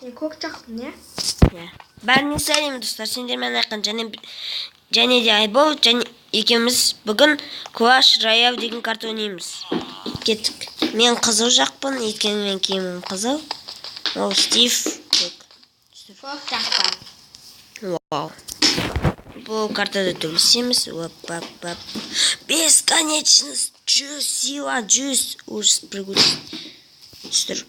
Мен көк жақпын, иә? Иә. Бәріне сәлем, достар. Сендермен Айқын және де Айбол, және екеуміз бүгін Clash Royale деген карта ойнаймыз. Кеттік. Мен қызыл жақпын, өйткені менің киімім қызыл. Ол Стив көк. Көк жақпын. Вау. Бұл картада төбелесеміз. Оп, оп, оп. Бесконечность. 100 сила, 100. Ужас, прыгучий. Түстір.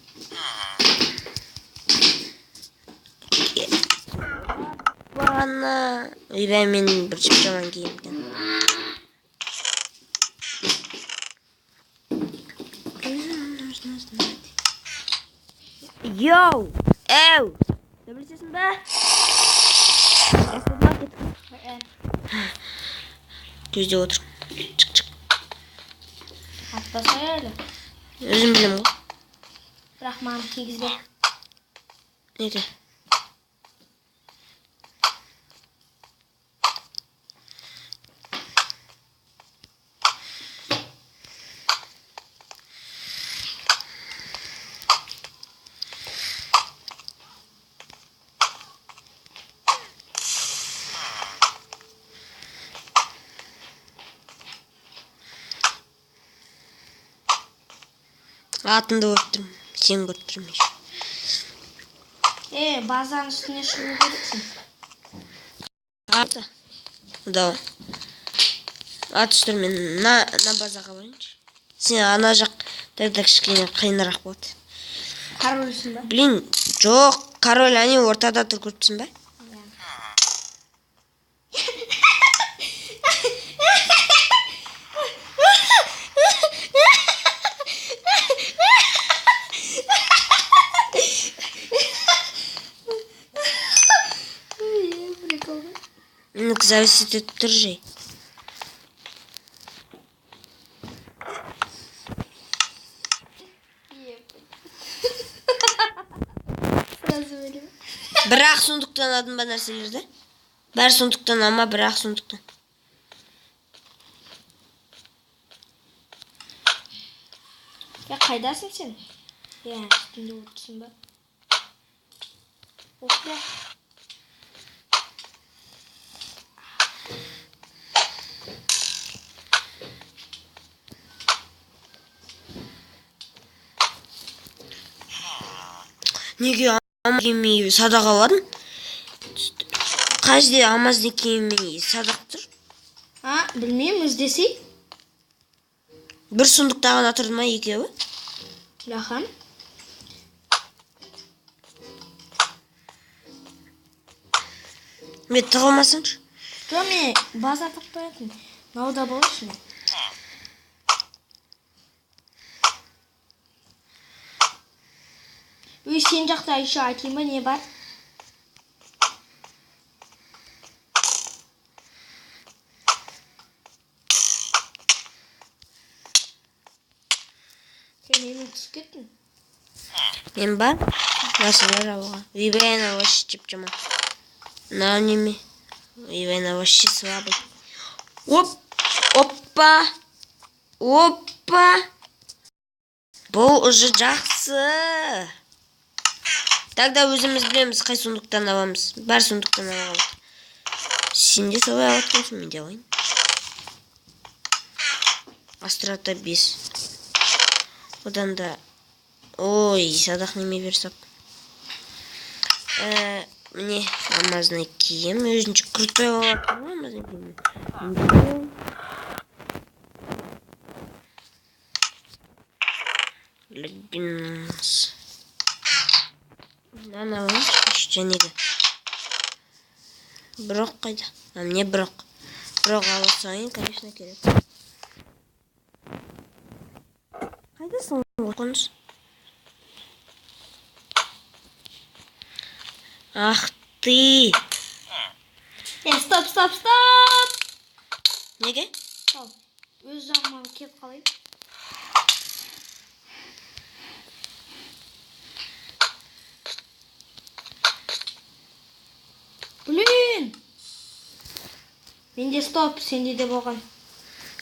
Ана. Ойбай, мен бір жіп жаман киім екен. Нужно знать. Йоу! Эу! Төбелесесің бе? Көзде отыр. Чық, чық. Атпасай әлі. Өзім білемін ғой. Бірақ маған тигізбе. Неге? Атыңды көріп тұрмын. Сені көріп тұрмын еще. Базаның үстіне шығу керексің. Аты. Давай. Ат үстір, мен на базаға барайыншы. Сен ана жақ тогда кішкене қиынырақ болады. Корольсің ба? Блин, жоқ, король әне ортада тұр, көріп тұрсың ба? Прикол. Менікі зависит етіп тұр жай. Сразу өлемін. Бірақ сундуктан алдың ба нәрселерді? Бәрі сундуктан алма, бірақ сундуктан. Я, қайдасың сен? Я, үстінде отырсың ба? Оқы. Неге алмаз киімей садақ аладың? Қай жерде алмазды киімей садақ тұр? А, білмеймін, іздесей. Бір сундукта ғана тұрды ма екеуі? Лахан. Мен тығылмасаңшы. Жоқ, мен база таппай жатырмын. Мынау да болшы. Өй, сен жақта еще айтайын ба, не бар? Сен немен түсіп кеттің? Мен ба? Нәрселер алуға. Ойбай, анау вообще жеп жаман. Мынау неме? Ойбай, анау вообще слабый. Оп! Опа! Опа! Бұл уже жақсы. Тогда өзіміз білеміз, қай сундуктан аламыз. Бар сундуктан алуға болады. Сен де солай алып тұрсың, мен де алайын. Астрата 5. Одан да... Ой, садақ неме берсек. Міне, алмазный киім. Өзінше крутой болып жатыр ғой алмазный киім. Леггинс. Мынаны алайыншы, және де. Брок қайда? А, міне брок. Брок ала салайын, конечно, керек. Қайдасың, қоныс? Ах ты! Стоп, стоп, стоп! Неге? Стоп. Өз жағыма келіп қалайын. Блин! Менде стоп, сенде де болған.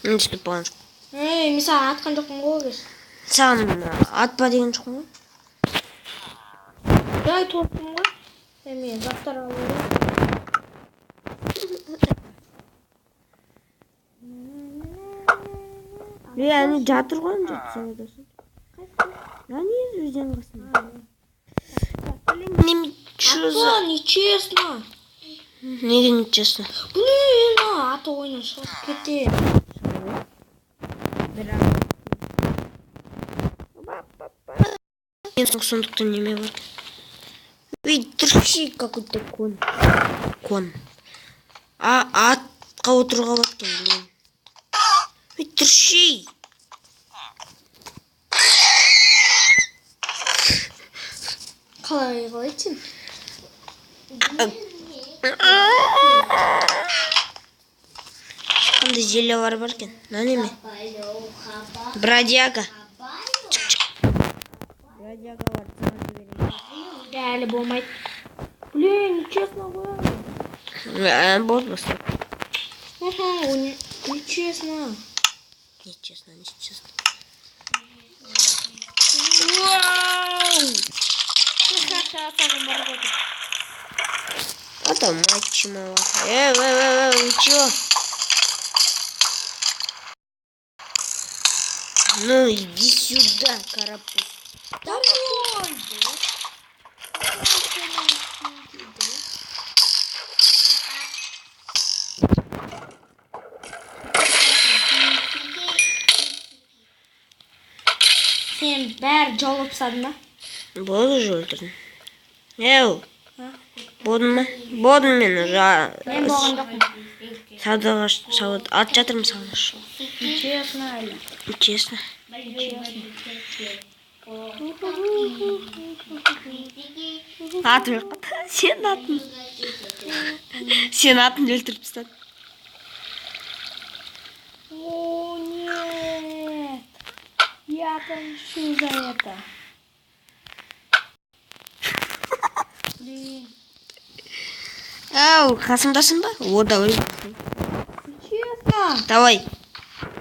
Менде стоп болған жоқ. Ей, мен саған атқан жоқпын ғой ол кез. Саған атпа деген жоқпын ғой. Жай тоқтым ғой. Мен заттар алып. Е, әне жатыр ғой, ана жерде саудасы. Әне өзен қасында. Блин, неме, чё за... Ата, нечестно. Неге нечестно? Блин, ата ойыннан шығып кетті. Мен сундукта неме бар? Ой, торчит какой-то кон. Кон. А, атқа отыруға болады екен, блин. Ой, тұрши. Қалай қалайсың? Қандай зельялар бар екен? Мына неме? Бродяга. Бродягалар саған жіберемін. Әлі болмайды. Блин, нечестно ғой. Болды, бастап. Нечестно. Нечестно, нечестно. Вау! Саған барып отыр. Это мать чмала. Вы чё? Ну иди сюда, карапуз. Давай! Сен бәрі жаулап тастадың ба? Болды, уже өлтірдім. Еу, болдың ба? Болдым мен уже. Мен болған жоқпын. Саудаға сауда ат жатырмын сауда. Нечестно әлі. Честно. Атым өліп қалды. Сен атын. Сен атыңды өлтіріп тастадың. О, нет. Я отомщу за это. Блин. Ау, қасымдасың ба? О, давай. Честно. Давай.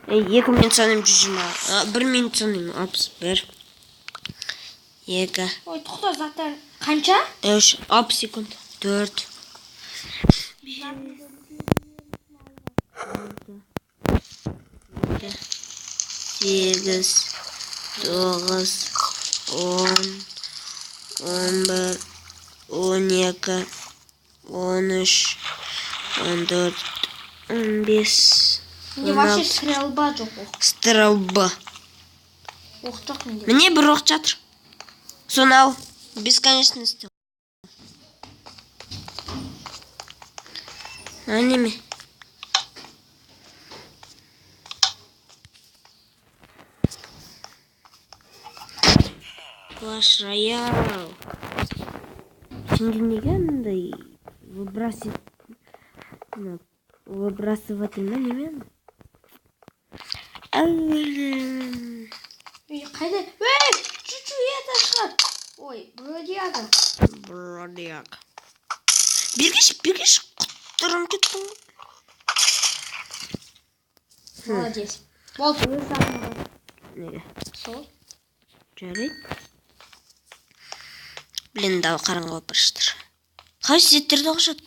Ей, 2 минут санаймын, 120. А, 1 минут санаймын, 61. 2. Ой, тоқта, заттар. Қанша? 3, 60 секунд. 4. 5, 8, 9, 10, 11, 12, 13, 14, 15, Менде вообще стрельба жоқ. Оқ. Стрельба. Оқ жоқ менде. Міне бір оқ жатыр. Соны ал. Бесконечность. Мына неме? Клаш Роял. Сенде неге андай выбрасывать, выбрасыватель ма неме? Ей, қайда? Ей, чуть-чуть это шығар. Ой, бродяга. Бродяга. Бергеш, бергеш, құттырым кеттің ғой. Молодец. Болды, өз затыңа бар. Неге? Сол. Жарайды. Блин, дау қараңғы болып бара жатыр. Қалай цветтерді қосады?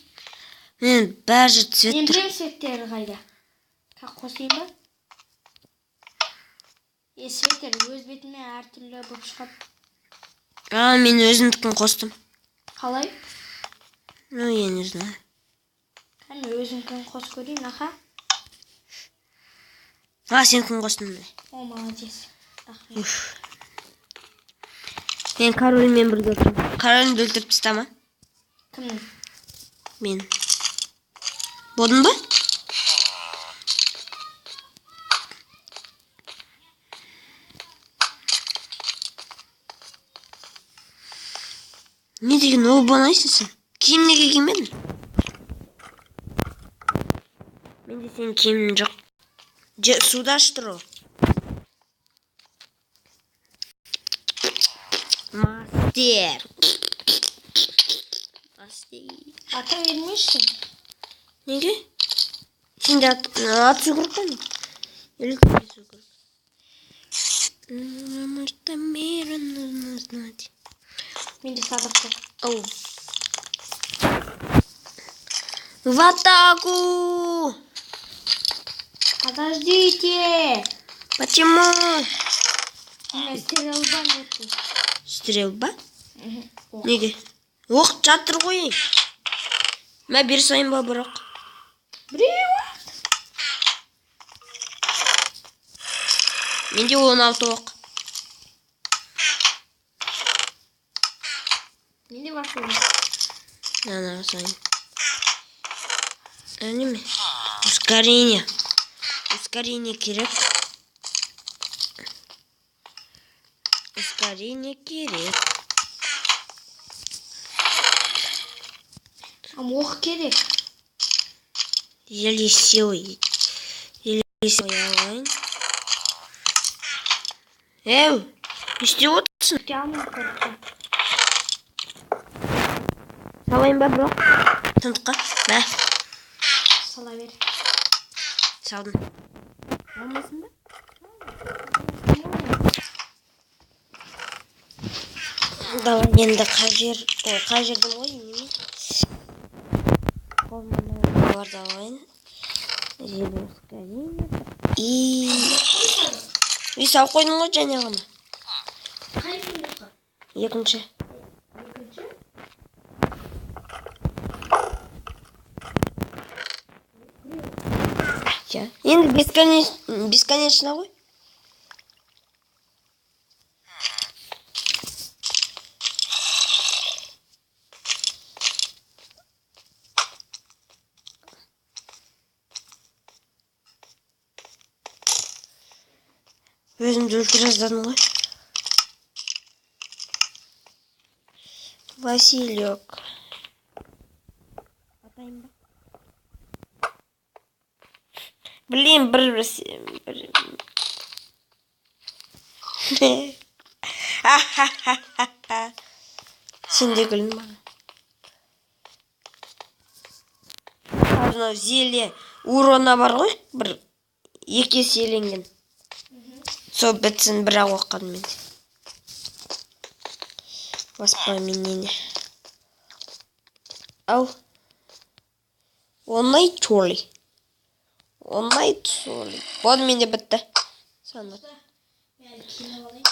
Мен бәрі жер цвет Мен тұр. білемін цветтері қайда. Как қосайын ба? Е, цветтер өз бетіме әртүрлі болып шығады. А, мен өзімдікін қостым. Қалай? Ну, я не знаю. Кәне өзімдікін қосып көрейін, аха. А, сенікін қостым міне. О, молодец. Рахмет. Уф. Мен корольмен бірге отырмын. Королімді өлтіріп тастама. Кімнің? Мен. Болдың ба? Не деген оп-оңайсың сен? Киім неге кимедің? Менде сенің киімің жоқ. Суда ашып тұр ол. Мастер. Мастер. Ата бермейсің. Неге? Сен де атысу керек қой. Или төбелесу керек? Потому что мира нужно знать. Менде садақ жоқ. Оу. В атаку! Подождите! Почему? У меня стрельба нету. Стрельба? О. Неге? Оқ жатыр ғой. Мә, бері салайын ба бірақ? Біреу. Менде 16 оқ. Менде бар сол. Ана салайын. Неме? Ускорение. Ускорение керек. Ускорение керек. Оқ керек. Зелье силы. Зелье силы алайын. Әу, не істеп отырсың? Күте алмай қорықтым. Салайын ба бірақ? Сандыққа. Мә, Сала бер. салдым. Алмайсың ба? Давай енді қай жер, ой, қай жерден ғой, неме? Оларды алайын. Зелье ускорения. И салып қойдың ғой және ғана. Қай сундукқа? Екінші. Екінші? Иә. Енді бесконечно ғой. Өзімді өлтіре жаздадым ғой. Василек. Атайын ба? Блин, бір бір бір. Сен де күлдің маған. Мынау зелье урона бар ғой, бір екі еселенген. Сол бітсін бір ақ оққанмен. Воспоминание. Ау. Оңай чоли. Оңай чоли. Болды, менде бітті. Сандық. Мен киініп алайын.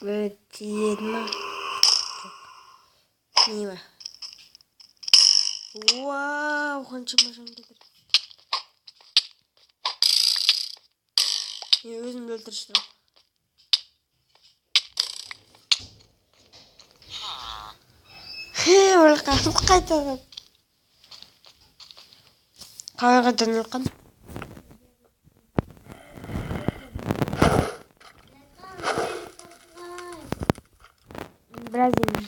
Өтеді ма? Жоқ. Не ма? Вау, қаншама жан кетір. Мен өзімді өлтіріп шығамын. Өліп қалдым қайтадан. Қалай қайтадан өліп қалдым? Біраз деймін.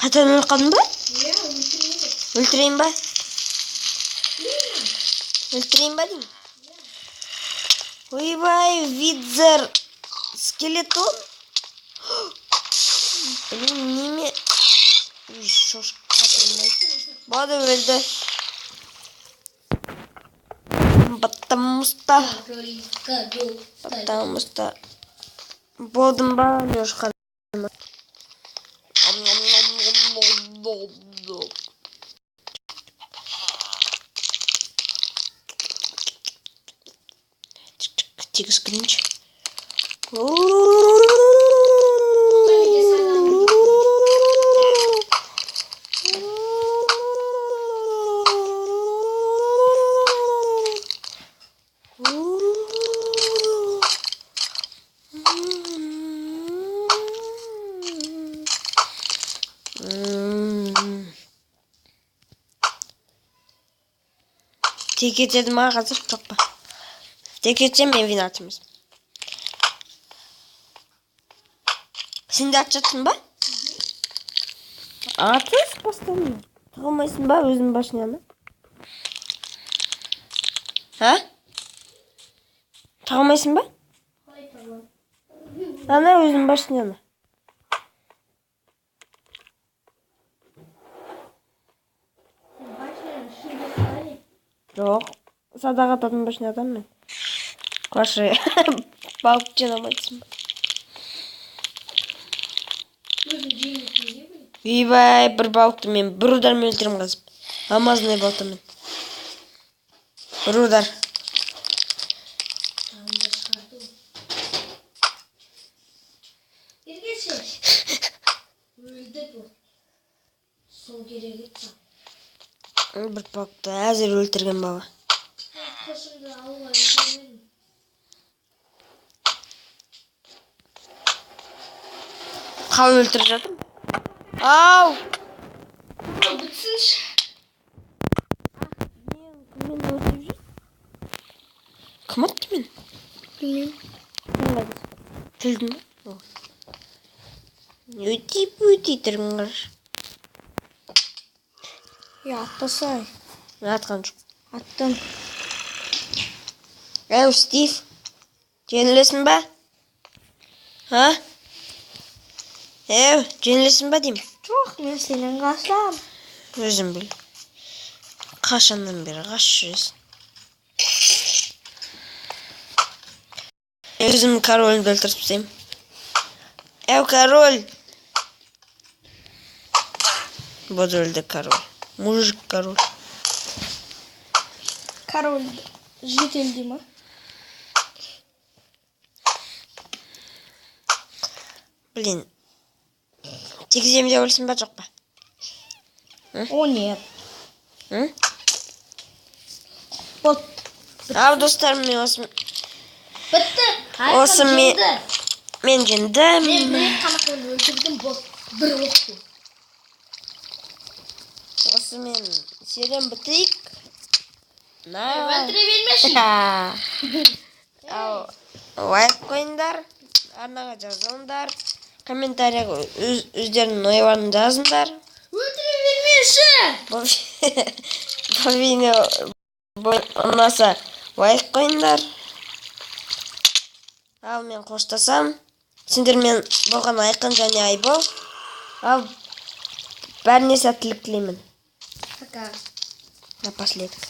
Қайтадан өліп қалдың ба? Иә, өлтірмейді. Өлтірейін ба? Өлтірейін ба деймін? Ойбай, визер скелетон? Блин, неме? Ой, шошып қатырмай. Болды, өлді. Потому что... Потому что... Болдым ба, Лешка? Тегіс кірейінші. Тек кетеді ма қазір, жоқ па? Тек кетсем, мен виноват емеспін. Сен де атып жатсың ба? Атыс постоянно. Тығылмайсың ба өзің башняны? А? Тығылмайсың ба? Қалай табамын? Ана өзің башняны. Башняның ішінде қалай? Жоқ. Садаға ататын башнядан мен. Қашы балық жинамайсың ба? Өзің жеңесің де білем. Ойбай, бір балықты мен бір удармен өлтіремін қазір. Алмазный балтамен. Бір удар. Жанымда шығарды ғой. Ергеші. Өлді бұл. Сол керек еді саған. Бір балықты әзір өлтірген бала. Қылышымды алуға үлгермедім. Қалай өлтіріп жатырмын? Ау! Бұл бітсінші. Кіммен өлтіріп жүр? Кім атты мені? Білмеймін. Тілдің ба? Өте өте түрін қарашы. Я атпасай. Мен атқан жоқ. Аттым. Әу, Стив. Жеңілесің ба? А? Әу, жеңілесің ба деймін. Жоқ, мен сенен қашам. Өзім біл. Қашаннан бері қашып жүресің? Өзім корольді өлтіріп тастаймын. Әу, король! Вот өлді король. Мужик король. Король житель ма? Блин. Тигіземін деп ойлайсың ба, жоқ па? О, нет. М? Вот. Ал, достар, мен осы Бітті. Осы мен жеңдім. Мен бір қанақпен өлтірдім, бос. Бір оқты. Осымен сериям бітейік. На. Өлтіре бермеші. Ал, лайк қойыңдар, арнаға жазыңдар, комментарийға өздерінің ойларын жазыңдар. Өлтіре бермеші. Бұл видео ұнаса, лайк қойыңдар. Ал мен қоштасам. Сендермен болған Айқын және Айбол. Ал бәріне сәттілік тілеймін. Пока. Напоследок.